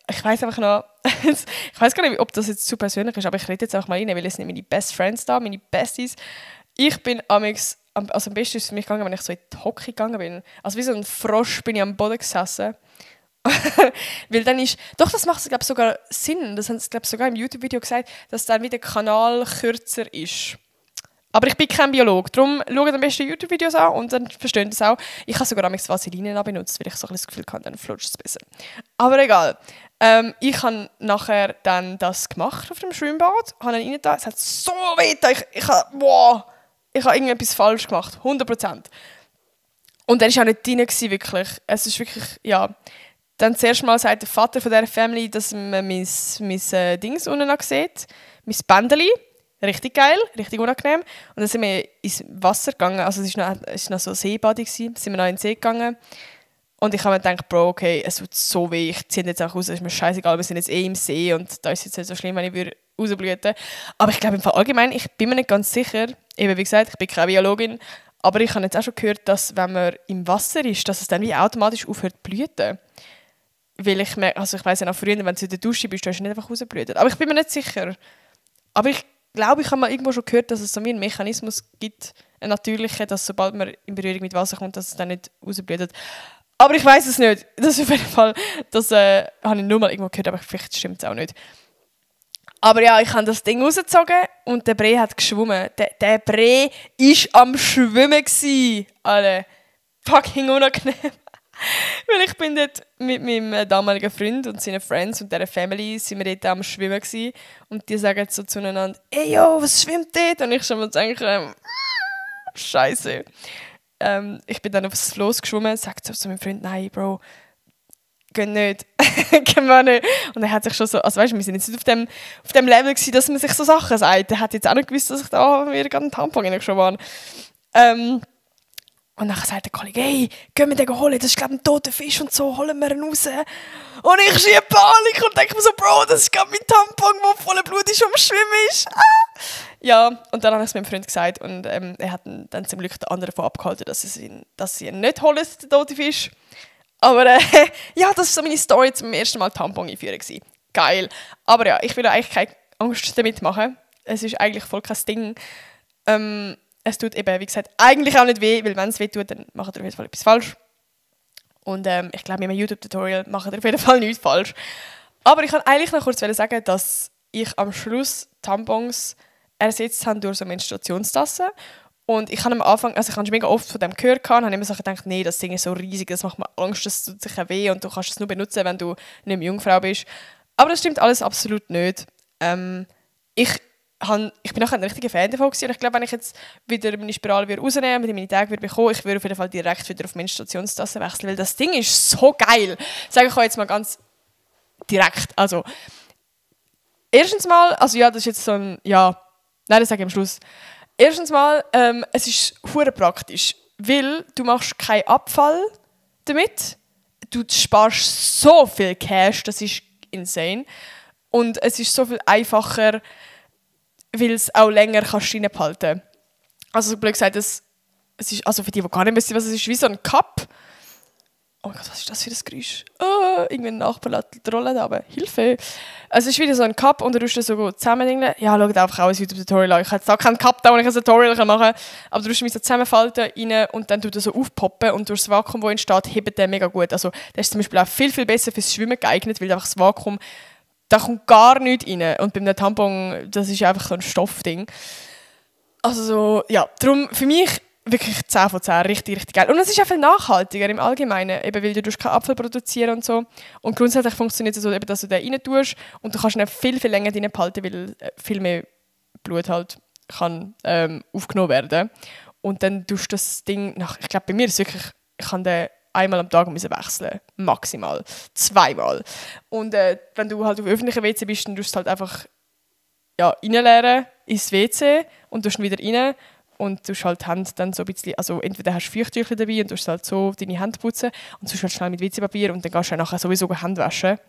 Ich weiss einfach noch, ich weiss gar nicht, ob das jetzt zu persönlich ist, aber ich rede jetzt auch mal rein, weil es sind meine Best Friends da, meine Besties. Ich bin am besten ist es für mich gegangen, wenn ich so in die Hocke gegangen bin. Also wie so ein Frosch bin ich am Boden gesessen. Weil dann ist, doch, das macht glaube sogar Sinn, das haben sie glaube sogar im YouTube-Video gesagt, dass dann wieder der Kanal kürzer ist. Aber ich bin kein Biologe, darum schaut am besten YouTube-Videos an und dann versteht ihr es auch. Ich habe sogar Vaseline benutzt, weil ich so ein das Gefühl hatte, dann flutscht es besser. Aber egal. Ich habe nachher dann das gemacht auf dem Schwimmbad, habe ihn reingetan, es hat so weh, ich habe irgendetwas falsch gemacht, 100%. Und er war auch nicht drin, wirklich. Es ist wirklich, ja. Dann zuerst mal sagt der Vater von dieser Family, dass man mein Dings unten noch sieht. Mein Bändeli. Richtig geil, richtig unangenehm. Und dann sind wir ins Wasser gegangen. Also es war noch so ein Seebad. Sind wir noch in den See gegangen. Und ich habe mir gedacht, Bro, okay, es tut so weh. Ich ziehe jetzt auch raus. Es ist mir scheißegal, wir sind jetzt im See. Und da ist es jetzt nicht so schlimm, wenn ich rausblüten würde. Aber ich glaube im Fall allgemein, ich bin mir nicht ganz sicher. Eben wie gesagt, ich bin keine Biologin. Aber ich habe jetzt auch schon gehört, dass wenn man im Wasser ist, dass es dann wie automatisch aufhört zu blüten. Weil ich merke, also ich weiss ja noch früher, wenn du in der Dusche bist, du hast nicht einfach rausgeblüht. Aber ich bin mir nicht sicher. Aber ich glaube, ich habe mal irgendwo schon gehört, dass es so wie einen Mechanismus gibt, einen natürlichen, dass sobald man in Berührung mit Wasser kommt, dass es dann nicht rausblüht. Aber ich weiss es nicht. Das ist auf jeden Fall, das habe ich nur mal irgendwo gehört, aber vielleicht stimmt es auch nicht. Aber ja, ich habe das Ding rausgezogen und der Brei hat geschwommen. Der Brei war am Schwimmen gewesen. Alle fucking unangenehm. Weil ich bin dort mit meinem damaligen Freund und seinen Friends und dieser Family sind wir dort am Schwimmen gewesen. Und die sagen so zueinander, «Ey, yo, was schwimmt dort?» Und ich schon mal denke, «Scheiße.» Ich bin dann aufs Floß geschwommen, sagt so zu meinem Freund, «Nein, Bro, geh nicht, gehen wir nicht.» Und er hat sich schon so, also weißt du, wir sind jetzt nicht auf dem Level gewesen, dass man sich so Sachen sagt. Er hat jetzt auch nicht gewusst, dass ich da mir gerade einen Tampon reingeschoben habe. Und dann sagt der Kollege, «Hey, gehen wir den holen, das ist glaube ich ein toter Fisch und so, holen wir ihn raus.» Und ich schiebe Panik und denke mir so, «Bro, das ist gerade mein Tampon, der voller Blut ist und am Schwimmen ist.» Ja, und dann habe ich es meinem Freund gesagt und er hat dann zum Glück den anderen davon abgehalten, dass sie ihn nicht holen, den toten Fisch. Aber ja, das war so meine Story zum ersten Mal Tampon einführen gewesen. Geil. Aber ja, ich will eigentlich keine Angst damit machen. Es ist eigentlich voll kein Ding. Es tut eben, wie gesagt, eigentlich auch nicht weh, weil wenn es weh tut, dann macht ihr auf jeden Fall etwas falsch. Und ich glaube, mit einem YouTube-Tutorial macht ihr auf jeden Fall nichts falsch. Aber ich wollte eigentlich noch kurz sagen, dass ich am Schluss Tampons ersetzt habe durch so Menstruationstassen. Und ich habe am Anfang, also ich habe schon mega oft von dem gehört und habe immer so gedacht, nee, das Ding ist so riesig, das macht mir Angst, das tut sich weh und du kannst es nur benutzen, wenn du nicht mehr Jungfrau bist. Aber das stimmt alles absolut nicht. Ich bin auch ein richtiger Fan davon gewesen. Und ich glaube, wenn ich jetzt wieder meine Spirale rausnehmen würde, meine Tage bekommen, ich würde auf jeden Fall direkt wieder auf Menstruationstassen wechseln, weil das Ding ist so geil. Sage ich euch jetzt mal ganz direkt. Also, erstens mal, also ja, das ist jetzt so ein, ja, nein, das sage ich am Schluss. Erstens mal, es ist hure praktisch, weil du machst keinen Abfall damit. Du sparst so viel Cash, das ist insane. Und es ist so viel einfacher, weil es auch länger kannst reinbehalten. Also so blöd gesagt, es ist, also für die gar nicht wissen, was es ist, wie so ein Cup. Oh mein Gott, was ist das für ein Geräusch? Oh, irgendwie ein Nachbar lässt die Rolle da, aber Hilfe. Also es ist wieder so ein Cup und du tust das so gut zusammen. Ja, schaut einfach auch ein YouTube-Tutorial an. Ich habe jetzt auch keinen Cup da, wo ich ein Tutorial machen kann. Aber du tust mich so zusammenfalten rein und dann tut er so aufpoppen und durch das Vakuum, das entsteht, hebt der mega gut. Also der ist zum Beispiel auch viel, viel besser fürs Schwimmen geeignet, weil einfach das Vakuum, da kommt gar nichts rein. Und bei einem Tampon, das ist einfach so ein Stoffding. Also so, ja, darum für mich wirklich 10 von 10, richtig, richtig geil. Und es ist auch viel nachhaltiger im Allgemeinen, eben weil du keinen Apfel produzieren und so. Und grundsätzlich funktioniert es so, eben, dass du den rein tust und du kannst ihn viel, viel länger drin behalten, weil viel mehr Blut halt kann aufgenommen werden. Und dann tust du das Ding nach, ich glaube bei mir ist es wirklich, ich kann den einmal am Tag müssen wechseln, maximal, 2-mal. Und wenn du halt auf öffentlichen WC bist, dann tust du es halt einfach reinleeren ins WC und tust ihn wieder rein. Und du hast halt die Hände dann so ein bisschen, also entweder hast du Feuchttücher dabei und du hast halt so deine Hände putzen und sonst halt schnell mit WC-Papier und dann gehst du nachher sowieso Hände waschen.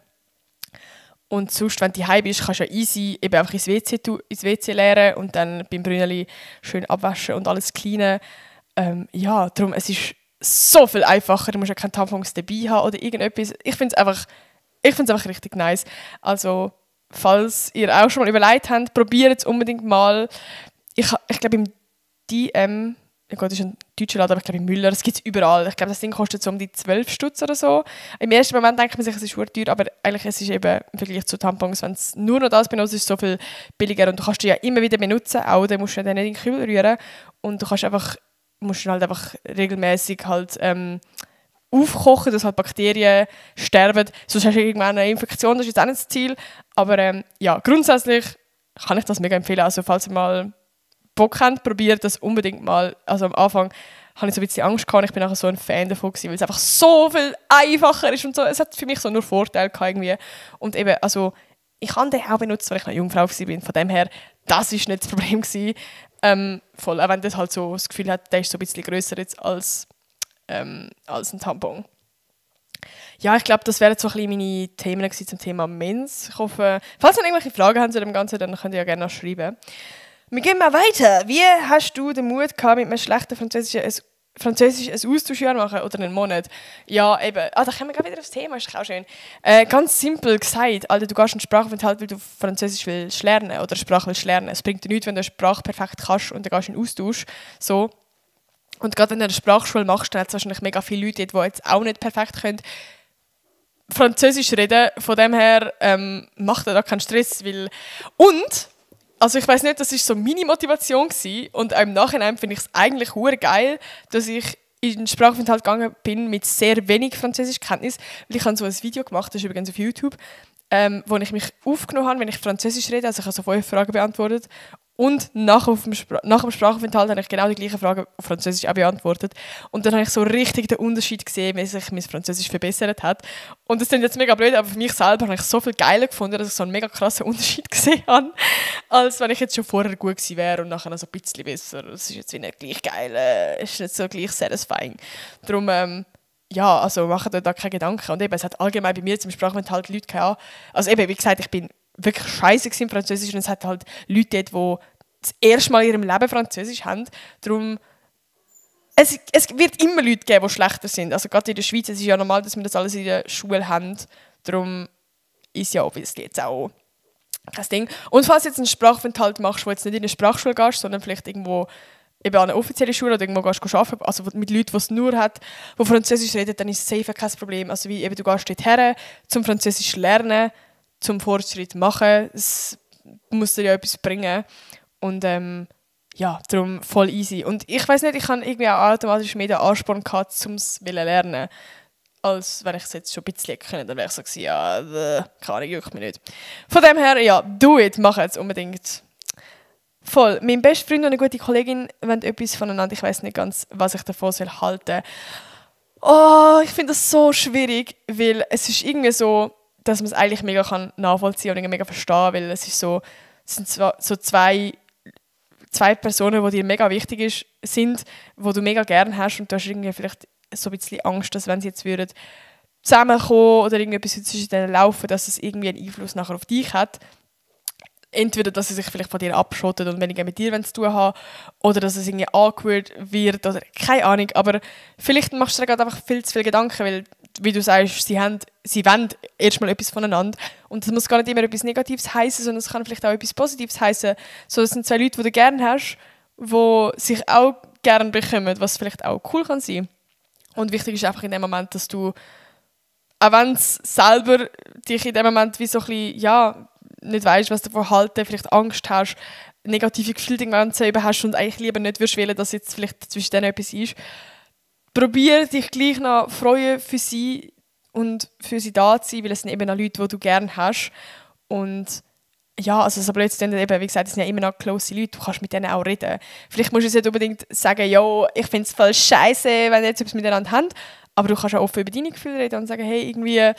Und sonst, wenn du daheim bist, kannst du ja easy eben einfach ins WC leeren und dann beim Brünneli schön abwaschen und alles cleanen. Ja, darum, es ist so viel einfacher, du musst ja keine Tampons dabei haben oder irgendetwas. Ich finde es einfach richtig nice. Also, falls ihr auch schon mal überlegt habt, probiert es unbedingt mal. Ich glaube, im DM, ja Gott, das ist ein deutscher Laden, aber ich glaube im Müller, das gibt es überall. Ich glaube, das Ding kostet so um die 12 Stutz oder so. Im ersten Moment denkt man sich, es ist sehr teuer, aber eigentlich es ist eben im Vergleich zu Tampons, wenn es nur noch das benutzt, ist es so viel billiger und du kannst die ja immer wieder benutzen, auch dann musst du den nicht in den Kühl rühren und du musst halt einfach regelmäßig halt aufkochen, dass halt Bakterien sterben. Sonst hast du irgendwann eine Infektion, das ist jetzt auch nicht das Ziel. Aber ja, grundsätzlich kann ich das mega empfehlen. Also falls ihr mal Bock habt, probiert das unbedingt mal. Also am Anfang hatte ich so ein bisschen Angst gehabt. Ich bin nachher so ein Fan davon gewesen, weil es einfach so viel einfacher ist und so. Es hat für mich so nur Vorteile gehabt irgendwie. Und eben, also ich habe den auch benutzt, weil ich noch Jungfrau war. Von dem her, das war nicht das Problem gewesen. Voll, auch wenn das halt so das Gefühl hat, der ist so ein bisschen grösser jetzt als ein Tampon. Ja, ich glaube, das wären so ein bisschen meine Themen zum Thema Mens. Ich hoffe, falls ihr irgendwelche Fragen habt zu dem Ganzen, dann könnt ihr ja gerne noch schreiben. Wir gehen mal weiter. Wie hast du den Mut gehabt, mit einem schlechten Französisch ein Austauschjahr machen oder einen Monat? Ja, eben. Da kommen wir gerade wieder aufs Thema, ist auch schön. Ganz simpel gesagt, Alter, du gehst in den Sprachaufenthalt, weil du Französisch willst lernen oder Sprache willst lernen. Es bringt dir nichts, wenn du eine Sprache perfekt kannst und dann gehst du in den Austausch. So. Und gerade wenn du eine Sprachschule machst, dann hat es wahrscheinlich mega viele Leute, die jetzt auch nicht perfekt können Französisch reden. Von dem her macht er da keinen Stress. Und also ich weiss nicht, das war so meine Motivation gewesen. Und im Nachhinein finde ich es eigentlich hure geil, dass ich in den Sprachaufenthalt gegangen bin mit sehr wenig Französischkenntnis. Weil ich habe so ein Video gemacht, das ist übrigens auf YouTube, wo ich mich aufgenommen habe, wenn ich Französisch rede. Also ich habe so 5 Fragen beantwortet. Und nach dem Sprachaufenthalt habe ich genau die gleichen Fragen auf Französisch auch beantwortet. Und dann habe ich so richtig den Unterschied gesehen, wie sich mein Französisch verbessert hat. Und das klingt jetzt mega blöd, aber für mich selber habe ich so viel geiler gefunden, dass ich so einen mega krassen Unterschied gesehen habe, als wenn ich jetzt schon vorher gut gewesen wäre und nachher noch so ein bisschen besser. Das ist jetzt nicht gleich geil, ist nicht so gleich satisfying. Darum, ja, also macht euch da keine Gedanken. Und eben, es hat allgemein bei mir zum Sprachaufenthalt Leute gehabt. Also eben, wie gesagt, ich bin wirklich scheiße im Französisch und es hat halt Leute dort, die das erste Mal in ihrem Leben Französisch haben. Darum, es wird immer Leute geben, die schlechter sind. Also gerade in der Schweiz, es ist ja normal, dass wir das alles in der Schule haben. Darum ist ja obviously jetzt auch kein Ding. Und falls du jetzt einen Sprachaufenthalt machst, wo jetzt nicht in eine Sprachschule gehst, sondern vielleicht irgendwo eben an eine offizielle Schule oder irgendwo gehst du arbeiten, also mit Leuten, die es nur hat, die Französisch reden, dann ist es safe kein Problem. Also wie eben, du gehst dort her, zum Französisch lernen, zum Fortschritt machen, es muss dir ja etwas bringen. Und ja, darum voll easy. Und ich weiss nicht, ich habe irgendwie auch automatisch mehr den Ansporn gehabt, um es zu lernen. Als wenn ich es jetzt schon ein bisschen können, dann wäre ich so gewesen, ja, keine Ahnung, juckt mich nicht. Von dem her, ja, do it, mach es unbedingt. Voll. Mein bester Freund und eine gute Kollegin wollen etwas voneinander. Ich weiss nicht ganz, was ich davon halten soll. Oh, ich finde das so schwierig, weil es ist irgendwie so, dass man es eigentlich mega nachvollziehen kann und mega verstehen kann, weil es sind so zwei Personen, die dir mega wichtig sind, die du mega gerne hast und du hast irgendwie vielleicht so ein bisschen Angst, dass wenn sie jetzt würden zusammenkommen oder irgendetwas zwischen denen laufen, dass es irgendwie einen Einfluss nachher auf dich hat. Entweder, dass sie sich vielleicht von dir abschottet und weniger mit dir zu tun haben, oder dass es irgendwie awkward wird, oder keine Ahnung. Aber vielleicht machst du dir gerade einfach viel zu viel Gedanken, weil, wie du sagst, sie wollen erstmal etwas voneinander. Und das muss gar nicht immer etwas Negatives heißen, sondern es kann vielleicht auch etwas Positives heißen. So, das sind zwei Leute, die du gerne hast, die sich auch gerne bekommen, was vielleicht auch cool kann sein. Und wichtig ist einfach in dem Moment, dass du, auch wenn es selber dich in dem Moment wie so ein bisschen, ja, nicht weißt, was davon halten, vielleicht Angst hast, negative Gefühle den ganzen eben hast und eigentlich lieber nicht würdest wählen, dass jetzt vielleicht zwischen denen etwas ist. Probier dich gleich noch freuen für sie und für sie da zu sein, weil es sind eben auch Leute, die du gerne hast. Und ja, also so blöd eben, wie gesagt, es sind ja immer noch close Leute, du kannst mit denen auch reden. Vielleicht musst du jetzt nicht unbedingt sagen, ja, ich finde es voll scheiße, wenn ihr jetzt etwas miteinander habt, aber du kannst auch offen über deine Gefühle reden und sagen, hey, irgendwie,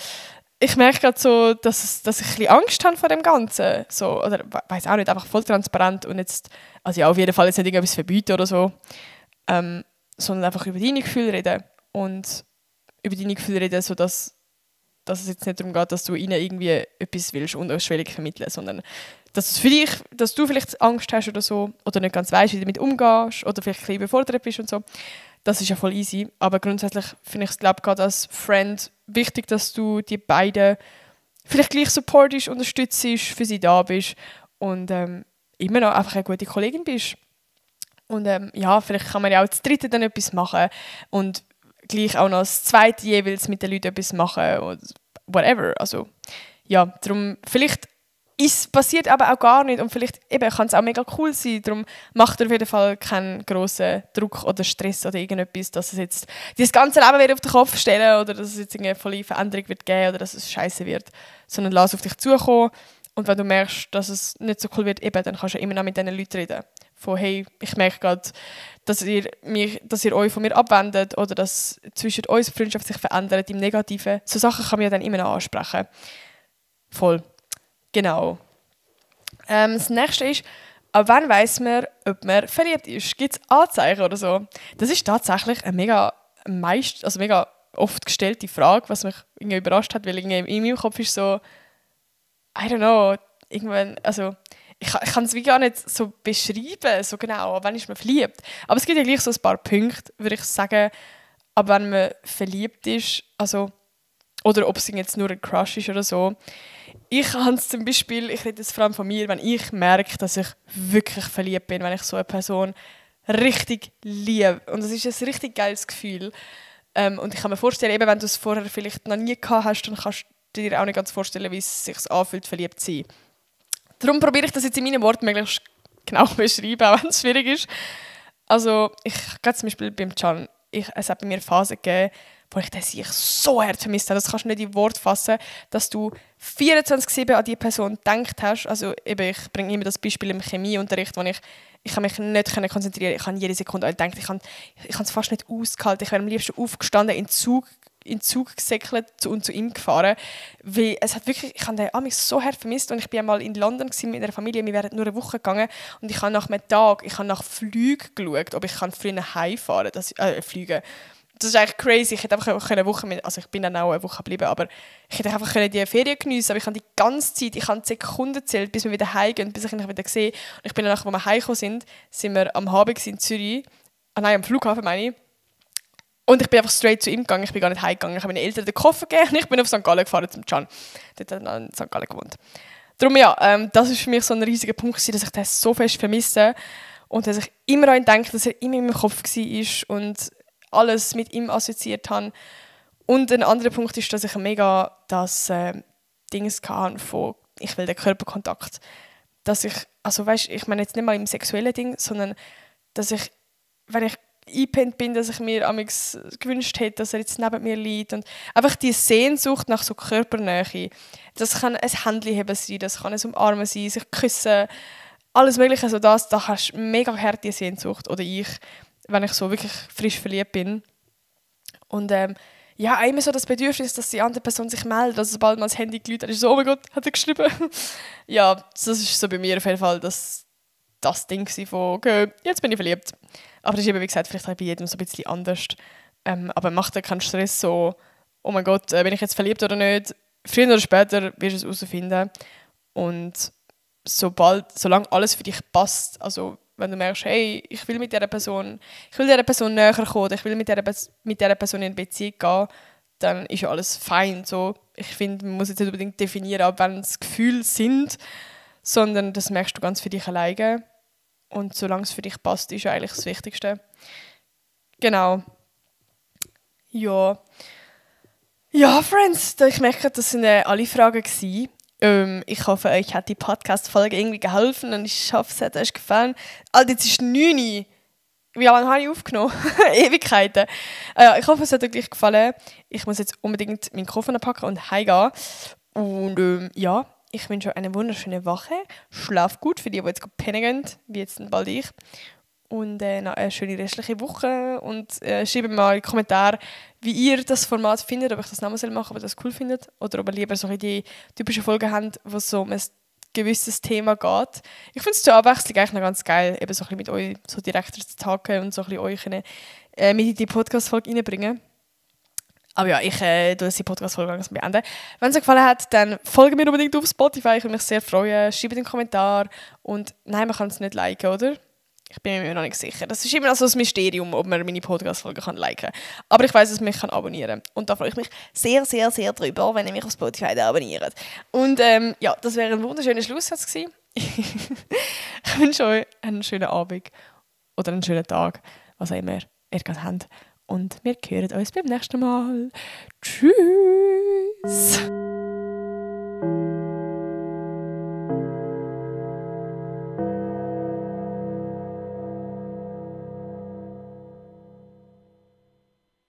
ich merke gerade so, dass ich ein bisschen Angst habe vor dem Ganzen. So, oder weiß auch nicht, einfach voll transparent und jetzt, also ja, auf jeden Fall jetzt nicht irgendwas verbieten oder so, sondern einfach über deine Gefühle reden und über deine Gefühle reden, sodass es jetzt nicht darum geht, dass du ihnen irgendwie etwas willst unterschwellig vermitteln, sondern dass es für dich, dass du vielleicht Angst hast oder so oder nicht ganz weißt, wie du damit umgehst oder vielleicht ein bisschen überfordert bist und so. Das ist ja voll easy, aber grundsätzlich finde ich es, glaube ich, gerade als Friend wichtig, dass du die beiden vielleicht gleich supportest, unterstützt, für sie da bist und immer noch einfach eine gute Kollegin bist. Und ja, vielleicht kann man ja auch das dritte dann etwas machen und gleich auch noch das zweite jeweils mit den Leuten etwas machen oder whatever. Also ja, darum vielleicht es passiert aber auch gar nicht und vielleicht eben kann es auch mega cool sein, darum macht auf jeden Fall keinen grossen Druck oder Stress oder irgendetwas, dass es jetzt das ganze Leben wieder auf den Kopf stellen oder dass es jetzt eine volle Veränderung wird geben oder dass es scheiße wird, sondern lass auf dich zukommen und wenn du merkst, dass es nicht so cool wird, eben, dann kannst du immer noch mit diesen Leuten reden. Von hey, ich merke gerade, dass ihr euch von mir abwendet oder dass zwischen uns die Freundschaft sich verändert im Negativen. So Sachen kann man ja dann immer noch ansprechen. Voll. Genau. Das nächste ist, ab wann weiss man, ob man verliebt ist? Gibt es Anzeichen oder so? Das ist tatsächlich eine mega oft gestellte Frage, was mich irgendwie überrascht hat, weil irgendwie in meinem Kopf ist so, I don't know, irgendwann, also ich kann es wie gar nicht so beschreiben, so genau, ab wann ist man verliebt. Aber es gibt ja gleich so ein paar Punkte, würde ich sagen, ab wann man verliebt ist, also, oder ob es jetzt nur ein Crush ist oder so. Ich habe es zum Beispiel, ich rede jetzt vor allem von mir, wenn ich merke, dass ich wirklich verliebt bin, wenn ich so eine Person richtig liebe. Und das ist ein richtig geiles Gefühl. Und ich kann mir vorstellen, eben, wenn du es vorher vielleicht noch nie gehabt hast, dann kannst du dir auch nicht ganz vorstellen, wie es sich anfühlt, verliebt zu sein. Darum probiere ich das jetzt in meinen Worten möglichst genau beschreiben, auch wenn es schwierig ist. Also, ich gehe zum Beispiel beim Can, es hat bei mir Phasen gegeben, wo ich sich so hart vermisst habe. Das kannst du nicht in Worte fassen, dass du 24/7 an die Person gedacht hast. Also eben, ich bringe immer das Beispiel im Chemieunterricht, wo ich mich nicht konzentrieren konnte. Ich habe jede Sekunde gedacht, ich habe es fast nicht ausgehalten. Ich wäre am liebsten aufgestanden, in den Zug gesäckelt und zu ihm gefahren. Weil es hat wirklich, ich habe den so hart vermisst und ich war einmal in London mit einer Familie, wir wären nur eine Woche gegangen und ich habe nach einem Tag, nach Flügen geschaut, ob ich früher heimfahren kann, fliegen. Das ist eigentlich crazy. Ich hätte einfach eine Woche also ich bin dann auch eine Woche geblieben, aber ich hätte einfach die Ferien geniessen, aber ich habe die ganze Zeit, ich habe die Sekunden gezählt, bis wir wieder heimgehen, bis ich ihn wieder sehe. Und ich bin dann, als wir heimgekommen sind wir am Hafen in Zürich, am Flughafen meine ich. Und ich bin einfach straight zu ihm gegangen, ich bin gar nicht heimgegangen. Ich habe meinen Eltern den Koffer gegeben und ich bin auf St. Gallen gefahren zum Can. Dort hat er in St. Gallen gewohnt. Darum ja, das ist für mich so ein riesiger Punkt, dass ich das so fest vermisse. Und dass ich immer an ihn denke, dass er immer in meinem Kopf war und alles mit ihm assoziiert habe. Und ein anderer Punkt ist, dass ich mega das Dings hatte von ich will den Körperkontakt. Dass ich, also weißt, ich meine jetzt nicht mal im sexuellen Ding, sondern dass ich, wenn ich eingepennt bin, dass ich mir amigs gewünscht hätte, dass er jetzt neben mir liegt und einfach die Sehnsucht nach so Körpernähe. Das kann ein Händchen sein, das kann ein Umarmen sein, sich küssen, alles mögliche, also da hast du mega harte Sehnsucht, oder ich, wenn ich so wirklich frisch verliebt bin. Und ja, immer so das Bedürfnis, dass die andere Person sich meldet, also sobald man das Handy geläutet ist so, oh mein Gott, hat er geschrieben. Ja, das ist so bei mir auf jeden Fall das Ding von, okay, jetzt bin ich verliebt. Aber das ist eben, wie gesagt, vielleicht auch bei jedem so ein bisschen anders. Aber macht dir keinen Stress so, oh mein Gott, bin ich jetzt verliebt oder nicht? Früher oder später wirst du es herausfinden. Und solange alles für dich passt, also wenn du merkst, hey, ich will dieser Person näher kommen, ich will mit dieser Person in eine Beziehung gehen, dann ist ja alles fein. So. Ich finde, man muss jetzt nicht unbedingt definieren, ab wann es Gefühle sind, sondern das merkst du ganz für dich alleine. Und solange es für dich passt, ist ja eigentlich das Wichtigste. Genau. Ja. Ja, Friends, ich merke, das sind alle Fragen gewesen. Ich hoffe, euch hat die Podcast-Folge irgendwie geholfen und ich hoffe, es hat euch gefallen. Alter, jetzt ist 9 Uhr. Wie lange habe ich aufgenommen? Ewigkeiten. Ich hoffe, es hat euch gefallen. Ich muss jetzt unbedingt meinen Koffer packen und heimgehen. Und ja, ich wünsche euch eine wunderschöne Woche. Schlaf gut für die jetzt pennen gehen, wie jetzt bald ich. Und noch eine schöne restliche Woche. Und schreibt mir mal in die Kommentare, wie ihr das Format findet, ob ich das nochmal machen soll, ob ihr das cool findet. Oder ob ihr lieber so die typischen Folgen habt, wo so um ein gewisses Thema geht. Ich finde es zur Abwechslung eigentlich noch ganz geil, eben so ein bisschen mit euch so direkt zu tagen und so ein bisschen euch mit in die Podcast-Folge reinbringen. Aber ja, ich tue die Podcast-Folge langsam beenden. Wenn es euch gefallen hat, dann folgt mir unbedingt auf Spotify. Ich würde mich sehr freuen. Schreibt einen Kommentar. Und nein, man kann es nicht liken, oder? Ich bin mir noch nicht sicher. Das ist immer noch so ein Mysterium, ob man meine Podcast-Folgen liken kann. Aber ich weiss, dass man mich abonnieren kann. Und da freue ich mich sehr, sehr, sehr drüber, wenn ihr mich auf Spotify abonniert. Und ja, das wäre ein wunderschöner Schlusssatz gewesen. Ich wünsche euch einen schönen Abend oder einen schönen Tag, was auch immer ihr gerade habt. Und wir hören uns beim nächsten Mal. Tschüss!